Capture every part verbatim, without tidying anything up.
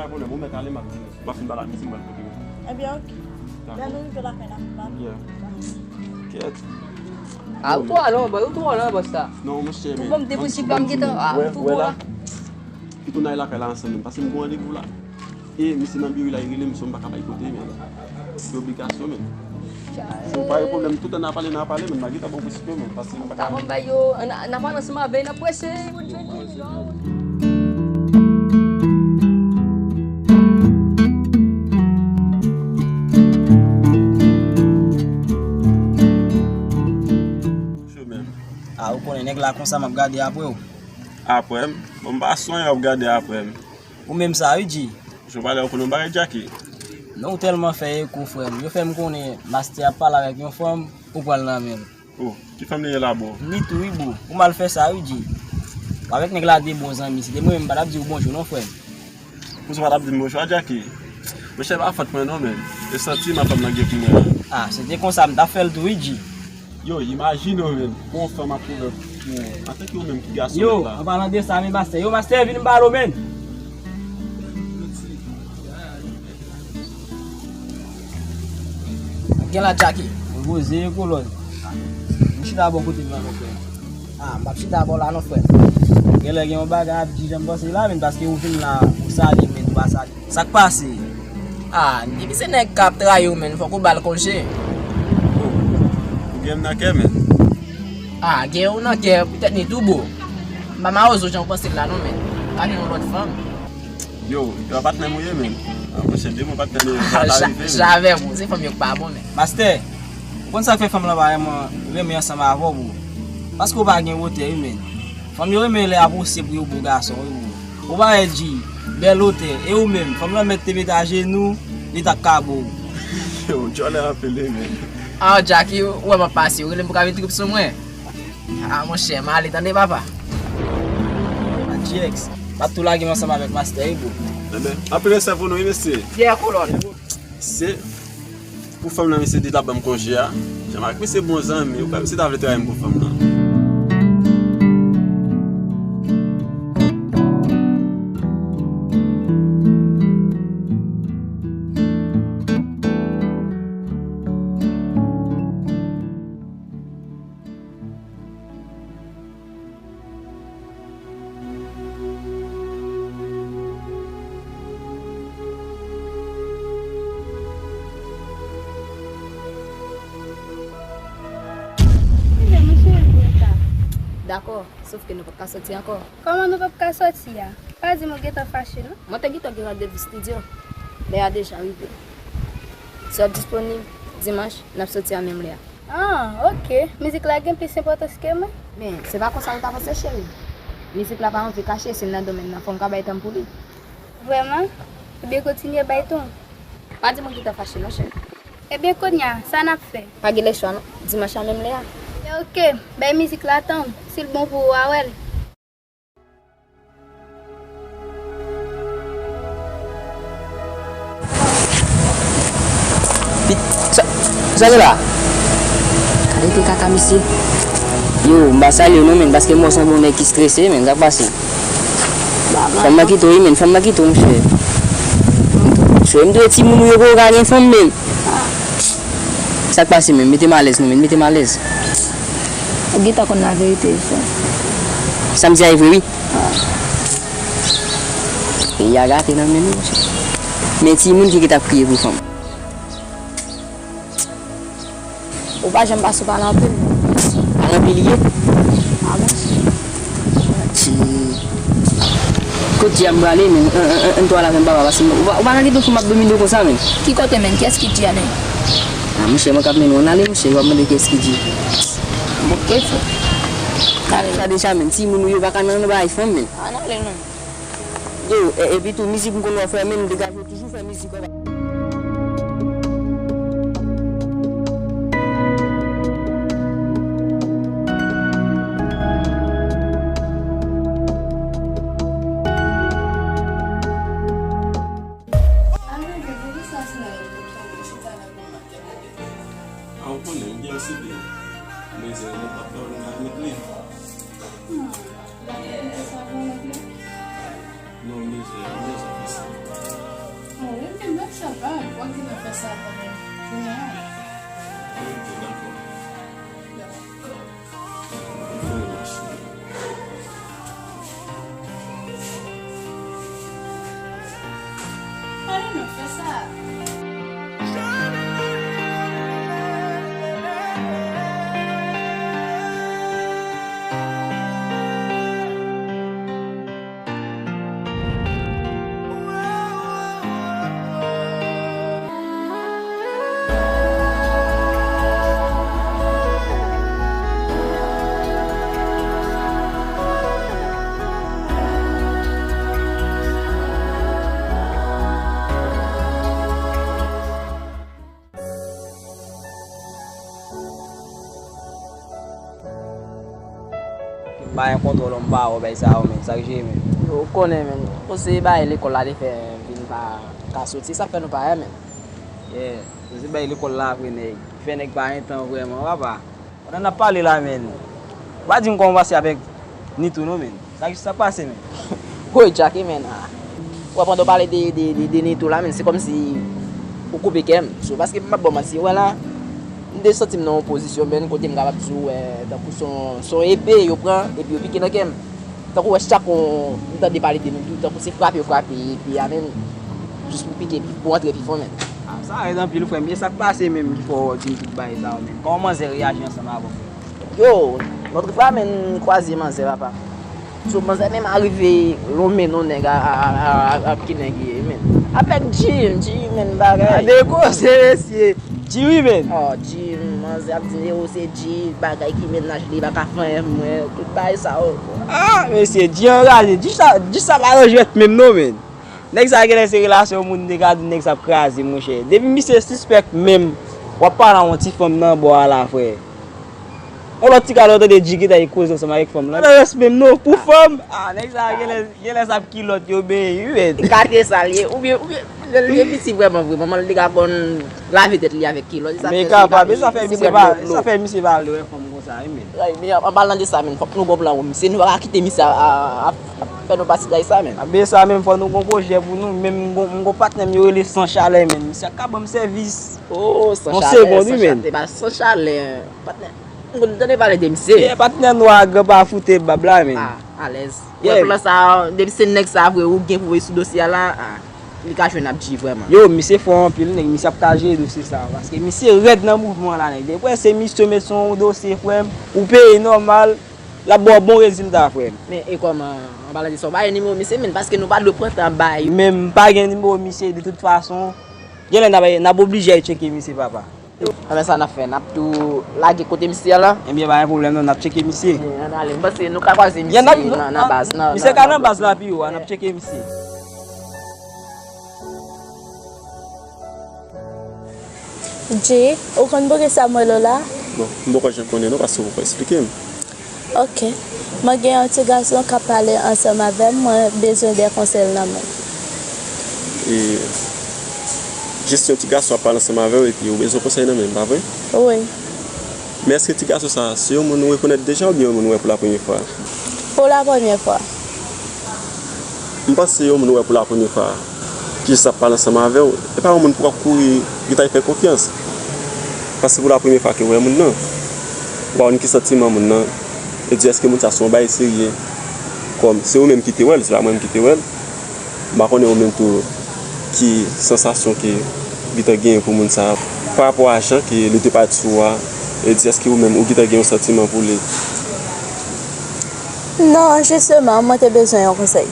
Pa pwoblèm, ou mèt ale, m ap di w. M ap fin pale ak misye, m pral pote w. Ebyen, oke. Dakò. Lè nou rive lakay la, m ap pale. Yeah. Kèt. A, ou twò lwen, boy, ou twò lwen, boss la. Non, monchè, men. Ou ban m de prensip la, m gentan, a, ou twò la. Pito n al lakay la ansanm, men, paske m gen randevou la. E misye nan biwo la, li rele m, so m pa ka bay kote, men. Se obligasyon, men. So, pa gen pwoblèm, toutan n a pale, n a pale, men, m a gentan ba w prensip yo, men, paske m pa ka. N a pale ansanm avè, n a prese, bon, bon, bon. Yo menm. A, ou konnen nèg la konsa, m ap gade apre w. Apre m? Bon, m pa sonje w ap gade apre m. Ou menm sa wi, G. Jan w pale a, ou konnen yon bagay, Jacky? Non, ou tèlman fè eko, frè m. Yo fè m konnen Master ap pale avèk yon fanm, ou pran l nan men l. Oh, ki fanm li ye la, bro? Ni tou wi, bro. Ou mal fè sa wi, G. Ou avèk nèg la de bon zanmi. Si te mwen menm, m pa t ap di w bonjou non, frè m. Pou sa w pa t ap di m bonjou a, Jacky? Monchè, pa fòt mwen non, men. E santiman fanm nan gen pou mwen an. A, se te konsa m t ap fè l tou wi, G. Yo, imajine w, men. Pou yon fanm ap kouvè pou ou. Antanke ou menm ki gason nèt la. Yo, an palan de sa, men, Master. Yo, Master, vin m pale w, men. Gen la, Jacky. Repoze, kolòn. M chita bò kote m la, non, frè. A, m p ap chita bò la, non, frè. Genlè gen yon bagay ap di jan m panse la, men paske ou vin la, ou salye m, men ou pa salye m. Sa k pase? A, depi se nèg k ap trayi w, men, fòk ou ba l konje. Oh, ou gen m nan kè, men. A, gen ou nan kè, poutèt ni tou, bro. M pa mawozo jan w panse l la, non, men. Ka gen yon lòt fanm. Yo, yo patnè m ou ye, men. A, monchè, de mwen patnè m yo, sa ta rive, men. Javè, bon, se fanm yo k pa bon, men. Master, ou konn sa k fè fanm lan pa vrèman renmen ansanm avè w, bro? Paske w pa gen wotè, wi, men. Fanm yo renmen lè y ap ouse pou yo bo gason, wi, bro. Ou parèt, G, bèl wotè. E ou menm, fanm lan mèt te met ajenou, li t ap ka bo w. Yo, djòlè anpil, wi, men. A, Jacky, ou wè m ap pase, ou rele m pou ka vin trip sou mwen. A, monchè, m ale tande, papa. A, G X, m ap tou lage m ansanm avèk Master, wi, bro. Ebyen, anpil respè pou nou, wi, mesye. Yeah, kolòn. Se pou fanm nan, mesye, di l ap ban m konje a. Jan m ak misye bon zanmi, ou kwè misye ta vle trayi m pou fanm nan? Dakò, sof ke nou p ap ka sòti ankò. Kòman nou p ap ka sòti a? Pa di m ou gentan fache, non? Mwen te gentan gen randevou estidyo. Lè a deja rive. Si w ap disponib dimanch, n ap sòti a menm lè a. Ah, oke. Mizik la gen plis enpòtans ke mwen? Men, se pa konsa l ta panse, cheri. Mizik la pa anvi kache, si l nan domèn nan, fò m ka bay tan m pou li. Vrèman? Ebyen, kontinye bay tan w. Pa di mwen ki ta fache non, cheri. Ebyen, kounye a, sa n ap fè? Pa gen lechwa non. Dimanch la menm lè a. Ebyen, oke. Bay mizik la tan w. Si l bon pou ou, w a wè l. Pit, sa, sa gen la? Gade te kaka misye. Yo, m pa salye w non, men, paske m wè w se yon bon nèg ki strese, men, sa k pase? Fanm nan kite w, wi, men, fanm nan kite w, monchè. Monchè, m dwe timoun ou yo, pou w ka gen fanm, men. Sa k pase menm? Mete m alèz non, men, mete m alèz. Ou gentan konn laverite, wi, frè. Sa m di a e vre, wi. Peyi a gate nan men nou, monchè. Men timoun ki gentan ap kriye pou fanm. Ou pa janm pase w pale anpil. Pale anpil ye? A bon? Ti. Kot Djè a m prale, men? An, an, an, ann tou al avè m, papa, paske ou pa, ou pa nan kite yon fanm ap domine w konsa, men. Ki kote, men? Kiyès ki Djè a, men? A, monchè, mwen k ap mennen w, ann ale, monchè, w ap mande kiyès ki Djè. Bon, oke, frè. Ann ale. Sa deja, men, timoun ou yo pa ka nan, nan bagay fanm, men. Ann ale, non. Yo, e, epi tou, mizik m konn wè w fè, men, degaje w toujou fè mizik, w ap A, ou konnen, m gen yon side. Men se yon pap la, ou ka met li. Hmm, bagay yo sa bon nèg la. Non, mizè, mizè fasil. Ay, nou fè sa. M pa gen kontwòl, m pa wè bagay sa yo, menn. Sa k jere, menn? Yo, ou konnen, menn. Koze bagay lekòl la te fè vin pa ka soti, sa fè nou pa wè, menn. Yeah, koze bagay lekòl la apre nèg. Fè nèg pa gen tan vrèman, papa. Pandan n ap pale la, menn. Ou pa di m kòman w pase avèk Nitou, non, menn. Sa, sa k pase, menn? Woy, Jacky, menn. Ah. Ou wè, pandan w pale de, de, de, de Nitou la, menn, se kòmsi ou koupe kè m. So, paske m p ap ba w manti, ou wè la, m te santi m nan yon pozisyon, menn, kote m kapab di w, wè, tankou se yon, se yon epe yo pran, epi yo pike nan kè m. Tankou wè chak yon, m tande pale de Nitou, tankou se frape yo frape, epi a menn, jis pou pike, pi, pou antre pi fon, menn. Ah, sa rèd anpil, frè m. E sa k pase menm ki fè w di m tout bagay sa yo, menn? Kòman manzè reyaji ansanm avè w, frè m? Yo, lòt fwa, menn, m kwaze manzè, papa. So, manzè menm arive lonmen non nèg a, a, a, a, a, ki nèg li ye, menn. Avèk Jim, Jim, menn, bagay. Gade koze, mesye. Jim, wi, menn. Oh, Jim, manzè ap di, yo, se Jim, bagay ki mennaj li, pa ka fè anyen, mwen, tout bagay sa, yo. Ah, mesye, Jim anraje. Jim sa, Jim sa pa nan jwèt menm, non, menn. Nèg sa genlè se relasyon moun te ka di nèg sa ap kraze, monchè. Depi misye sispèk menm, w ap pale a yon ti fanm nan bò a la, frè. Yon lòt ti kalòt tande Jim ki ta koze ansanm avèk fanm lan. Nan rès menm non, pou fanm. Ah, nèg sa genlè, genlè sa ap kilòt yo beny, wi, men. Kate sa l ye, oubyen, oubyen, lè l te piti vrèman, vre, manman l te ka konn lave tèt li avèk kilòt. Men kapab, e sa fè misye pa, sa fè misye pa vle wè fanm konsa, wi, men. Ay, men an palan de sa, men, fòk nou gon plan pou misye. Nou pa ka kite misye a, a, a, ap fè nou pase bagay sa, men. A, men sa menm, fò nou gon pwojè pou nou. Men m gon, m gon patnè m yo rele San Chalè, men. Misye ka ban m sèvis. Oh, San Chalè, San Chalè, te ba San Chalè. Patnè, m konn tande pale de misye. Yeah, patnè nwa a, gran pa foute bab la, men. Ah, alèz. Yeah. Wè plan sa, depi se nèg sa vre ou gen pou voye sou dosye a la, ah, li ka jwenn ap G vrèman. Yo, misye fò anpil, nèg, misye ap ka jere dosye sa, paske misye rèd nan mouvman la, nèg. Depi se misye met sou yon dosye, frè m, ou peye nòmal, l ap ba w bon rezilta, frè m. Men e kòman, an palan de sa, w pa gen nimewo misye, men, paske nou pa dwe pran tan bay. Men m pa gen nimewo misye, de tout fason, genlè n ap, n ap oblije al tcheke misye, papa. Anben sa n ap fè, n ap tou lage kote misye a la. Ebyen, pa gen pwoblèm non, n ap tcheke misye. Ebyen, ann ale, m panse nou ka kwaze misye nan, nan baz, nan, misye ka nan baz la pi wo a, n ap tcheke misye. Jay, ou konn poukisa m rele w la? Bon, m poko janm konnen non, paske ou poko eksplike m. Ok. Mwen gen yon ti gason k ap pale ansanm avè m, mwen bezwen de konsèy nan men w. E, jis yon ti gason ap pale ansanm avè w epi ou bezwen konsèy nan men l, pa vre? Wi. Men èske ti gason sa a, se yon moun ou rekonèt deja oubyen yon moun ou wè pou la premye fwa? Pou la premye fwa. M panse se yon moun ou wè pou la premye fwa. Ki jis ap pale ansanm avè w, e pa yon moun pou w ap kouri gentan fè konfyans. Paske pou la premye fwa ke w wè moun nan, ou pa konn ki santiman moun nan, e di èske moun sa se yon bagay serye, kòm se ou menm ki te wè l, se pa mwen menm ki te wè l. M pa konnen ou menm tou ki sansasyon ke ou gentan genyen pou moun sa a, pa rapò a jan ke li te parèt sou ou a, e di èske ou menm ou gentan gen yon santiman pou li. Non, jisteman, mwen te bezwen yon konsèy.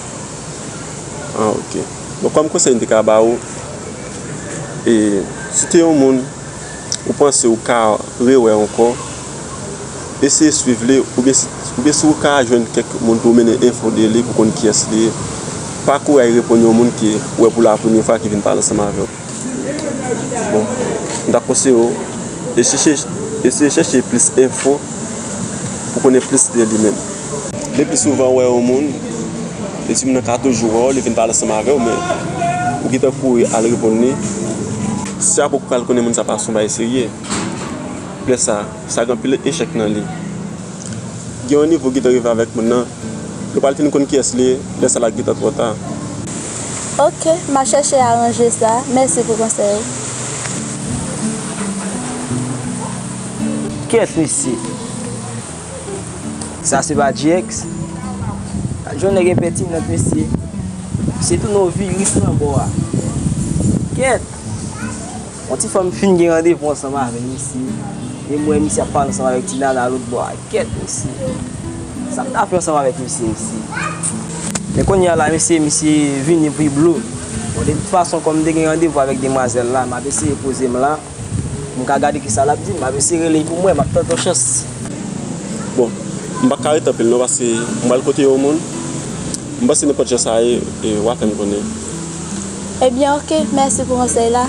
Ah, ok. Bon, kòm konsèy m te ka ba ou, e, si te yon moun ou panse ou ka rewè ankò, eseye swiv li, oubyen si, oubyen si ou ka jwenn kèk moun pou mennen enfo de li, pou konn kiyès li ye, pa kouri al reponn yon moun ke ou wè pou la premye fwa ki vin pale ansanm avè w. Bon, m ta konseye w, e chèche, eseye chèche plis enfo pou konnen plis de li menm. Le pli souvan ou wè yon moun, e timoun nan ka toujou wè w, li vin pale ansanm avè w, men ou gentan kouri al reponn li. Si apre ou pral konnen moun sa pa se yon bagay serye, lè sa, sa gen anpil echèk nan li. Gen yon nivo ou gentan rive avèk moun nan, lè w pral fin konn kiyès li ye, lè sa la gentan twò ta. Ok, m ap chèche aranje sa. Mèsi pou konsèy ou. Kiyès misye? Sa se pa G X? Gad jan nèg enpètinant, mesye. Misye tounen yon viris nan bò a. Kèt! Yon ti fanm fin gen randevou ansanm avè l, mesye. E m wè misye ap pale ansanm avèk ti nana lòt bò a. Kèt, mesye. Sa m ta fè ansanm avèk misye, mesye? Men kounye a la, mesye, misye vini pi blo. Bon, de tout fason, kòm m te gen randevou avèk demwazèl la, m ap eseye poze m la. M ka gade kisa l ap di m. M ap eseye rele l pou m wè, m ap tante yon chans. Bon, m pa ka ret anpil non, paske m pral kote yon moun. M panse nenpòt jan sa ye, e, w a fè m konnen. Ebyen, oke, mèsi pou konsèy la.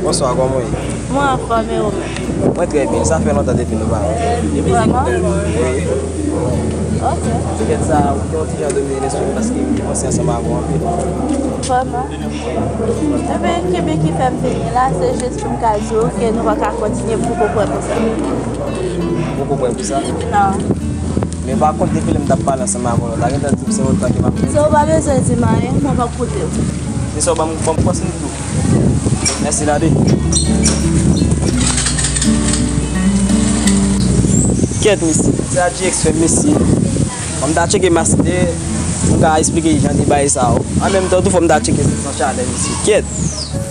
Bonswa, kòman w ye? Mwen anfòm e ou menm? Mwen trè byen. Sa fè lontan depi nou pa wè. Vrèman? Wi. Ok. Poutèt sa, ou gen yon ti jan domine lespri m paske m te panse ansanm avè w anpil. Vrèman? Ebyen, kenbe ki fè m vini la, se jis pou m ka di w ke nou pa ka kontinye pou konprann konsa. Poko prè pou sa? Non. Men pa kont depi lè m t ap pale ansanm avè w la, ou ta gentan di m se yon tan ke m ap pèdi. So, ou pa bezwen di m anyen, mwen p ap koute w. Se sa w ban m, ban m fòs m tou. Mèsi tande. Kèt, mesye. Se a G X fè m, mesye. Ban m ta tcheke Maside, m ka esplike jan de bagay sa yo. An menm tan tou, fò m ta tcheke San Chalè, mesye. Kèt.